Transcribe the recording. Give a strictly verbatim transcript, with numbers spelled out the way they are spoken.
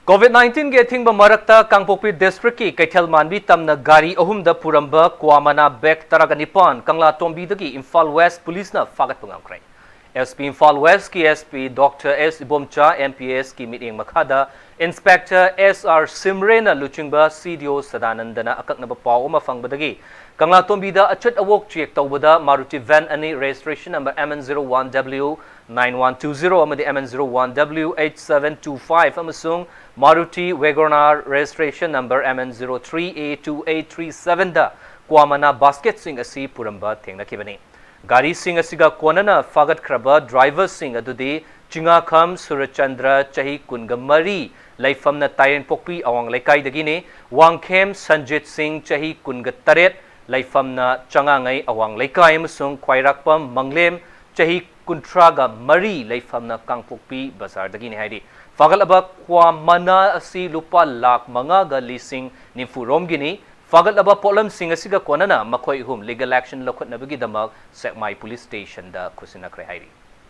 COVID nineteen ꯒꯤ ꯑꯊꯤꯡꯕ ꯃꯔꯛꯇ ꯀꯥꯡꯄꯣꯛꯄꯤ ꯗꯤꯁꯇ꯭ꯔꯤꯛꯀꯤ ꯀꯩꯊꯦꯜ ꯃꯥꯟꯕꯤ ꯇꯝꯅ ꯒꯥꯔꯤ ꯑꯍꯨꯝꯗ ꯄꯨꯔꯝꯕ ꯀ꯭ꯋꯥ ꯃꯅꯥ ꯕꯦꯒ ꯇꯔꯥꯒ ꯅꯤꯄꯥꯟ ꯀꯪꯂꯥꯇꯣꯡꯕꯤꯗꯒꯤ ꯏꯝꯐꯥꯜ ꯋꯦꯁ ꯄꯨꯂꯤꯁꯅ ꯐꯥꯒꯠꯄ ꯉꯝꯈ꯭ꯔꯦ꯫ SP ꯏꯝꯐꯥꯜ ꯋꯦꯁꯀꯤ SP Doctor S ꯏꯕꯣꯝꯆꯥ, MPSꯀꯤ ꯃꯤꯠꯌꯦꯡ ꯃꯈꯥꯗ Inspector SR ꯁꯤꯝꯔꯦꯅ ꯂꯨꯆꯤꯡꯕ CDO ꯁꯗꯥꯅꯟꯗꯅ ꯑꯀꯛꯅꯕ ꯄꯥꯎ ꯑꯃ ꯐꯪꯕꯗꯒꯤ ꯀꯪꯂꯥꯇꯣꯡꯕꯤꯗ ꯑꯆꯠ ꯑꯋꯣꯛ ꯆꯦꯛ ꯇꯧꯕꯗ ꯃꯥꯔꯨꯇꯤ ꯚꯦꯟ ꯑꯅꯤ, registration number MN zero one W nine one two zero ꯑꯃꯗꯤ MN zero one W eight seven two five ꯑꯃꯁꯨꯡ Maruti WagonR, registration number MN zero three A two eight three sevenꯗ ꯀ꯭ꯋꯥ ꯃꯅꯥ ꯕꯥꯁꯀꯦꯠꯁꯤꯡ ꯑꯁꯤ ꯄꯨꯔꯝꯕ ꯊꯦꯡꯅꯈꯤꯕꯅꯤ꯫ ꯒꯥꯔꯤꯁꯤꯡ ꯑꯁꯤꯒ ꯀꯣꯟꯅꯅ ꯐꯥꯒꯠꯈ꯭ꯔꯕ ꯗ꯭ꯔꯥꯏꯚꯔꯁꯤꯡ ꯑꯗꯨꯗꯤ ꯆꯤꯉꯥꯈꯝ ꯁꯨꯔꯆꯟꯗ꯭ꯔ, ꯆꯍꯤ ꯀꯨꯟꯒ ꯃꯔꯤ, ꯂꯩꯐꯝꯅ ꯇꯥꯏꯔꯦꯟꯄꯣꯛꯄꯤ ꯑꯋꯥꯡ ꯂꯩꯀꯥꯏꯗꯒꯤꯅꯤ, ꯋꯥꯡꯈꯦꯝ ꯁꯟꯖꯤꯠ ꯁꯤꯡ, ꯆꯍꯤ ꯀꯨꯟꯒ ꯇꯔꯦꯠ, ꯂꯩꯐꯝꯅ ꯆꯉꯥꯉꯩ ꯑꯋꯥꯡ ꯂꯩꯀꯥꯏ, ꯑꯃꯁꯨꯡ ꯈ꯭ꯋꯥꯏꯔꯥꯛꯄꯝ ꯃꯪꯂꯦꯝ, ꯆꯍꯤ ꯀꯨꯟꯊ꯭ꯔꯥꯒ ꯃꯔꯤ, ꯂꯩꯐꯝꯅ ꯀꯥꯡꯄꯣꯛꯄꯤ ꯕꯖꯥꯔꯗꯒꯤꯅꯤ ꯍꯥꯏꯔꯤ꯫ ꯐꯥꯒꯠꯂꯕ ꯀ꯭ꯋꯥ ꯃꯅꯥ ꯑꯁꯤ ꯂꯨꯄꯥ ꯂꯥꯈ ꯃꯉꯥꯒ ꯂꯤꯁꯤꯡ ꯅꯤꯐꯨ ꯔꯣꯝꯒꯤꯅꯤ꯫ ꯐꯥꯒꯠꯂꯕ ꯄꯣꯠꯂꯝꯁꯤꯡ ꯑꯁꯤꯒ ꯀꯣꯟꯅꯅ ꯃꯈꯣꯏ ꯑꯍꯨꯝ legal action ꯂꯧꯈꯠꯅꯕꯒꯤꯗꯃꯛ ꯁꯦꯛꯃꯥꯏ ꯄꯨꯂꯤꯁ ꯁ꯭ꯇꯦꯁꯟꯗ ꯈꯨꯠꯁꯤꯟꯅꯈ꯭ꯔꯦ ꯍꯥꯏꯔꯤ꯫